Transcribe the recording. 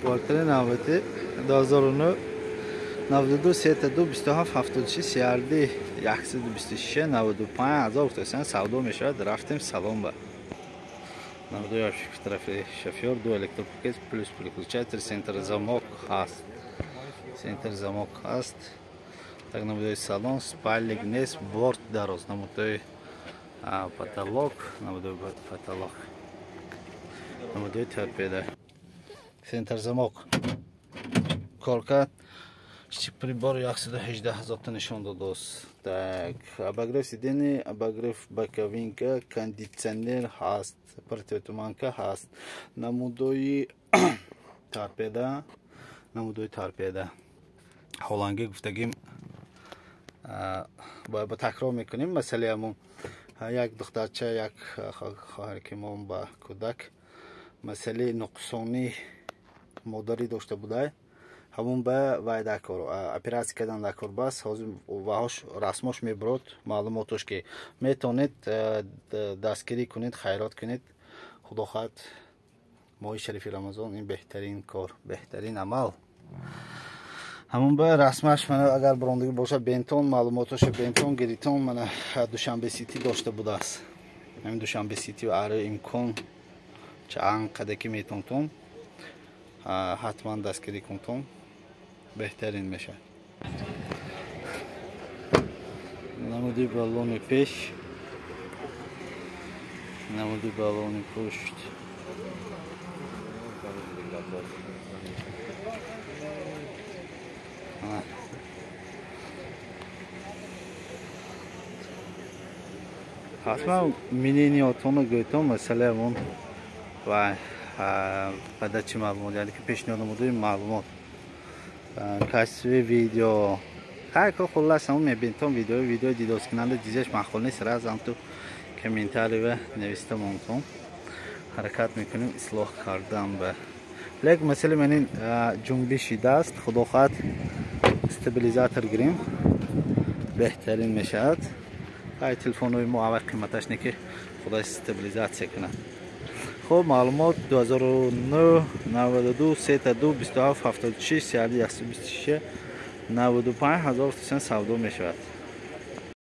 Портре навбати 2009 92 32 27 76 CRD 126 95 ҳазор гуфтасан савдо мешавад. Рафтем салон ба. 92 тарафи шофёр, ду электропакет плюс переключатель, центр замок ҳаст. Центр замок ҳаст. Так, намудои салон, спальник нест, борт дароз, намудои потолок, намудои потолок. Намудои торпеда. Центр замок. Коркард прибор 118 ҳазорта нишон додааст. Так, обогрев сидений, обогрев боковинка, кондитсионер ҳаст, противотуманка ҳаст. Намудои торпеда, намудои торпеда. Ҳолангӣ гуфтагим, ба такрор мекунем масъалаи ҳамон як духтарча, як хоҳаре ки мо ба кӯдак масъалаи нуқсонӣ модарӣ дошта будай, ҳамон ба вай дакор оператсия кардан дакор. Бас ҳозир ваҳош расмош мебурод, маълумотош ки метавонед дастгирӣ кунед, хайрот кунед. Худо хоҳад, моҳи шарифи Рамазон ин беҳтарин кор, беҳтарин амал. Ҳамон ба расмаш мана агар бурондагӣ бошад, бентон маълумотоша бентон гиритон. Мана Душанбе Сити дошта будааст. Ҳамин Душанбе Сити ари имкон чанд қадар ки метонтон, ҳатман дастгирӣ кунтон, беҳтарин мешавад. Намуди баллони пеш, намуди баллони пушт. Ҳатман мнениятонро гӯйтон масъалаи ҳамон ва падачи маълумот, яъне ки пешниҳод намудаи маълумот, качествои видео. Ҳар ко хуллас ҳамон мебинтон видео дидоскунанда дизаш маъқул нест, разам ту комментария нависта монтон. Ҳаракат мекунем ислоҳ кардан ба. Лек масъала ман ин ҷунбиши даст, худо хоҳад стабилизатор гирем, беҳтарин мешавад. Ҳай телефонҳои мо аввал қиматаш не ки худо стабилизатсия кунад. Хуб, маълумот 2009 92 32 27 76 CRD 126 95 ҳазор савдо мешавад.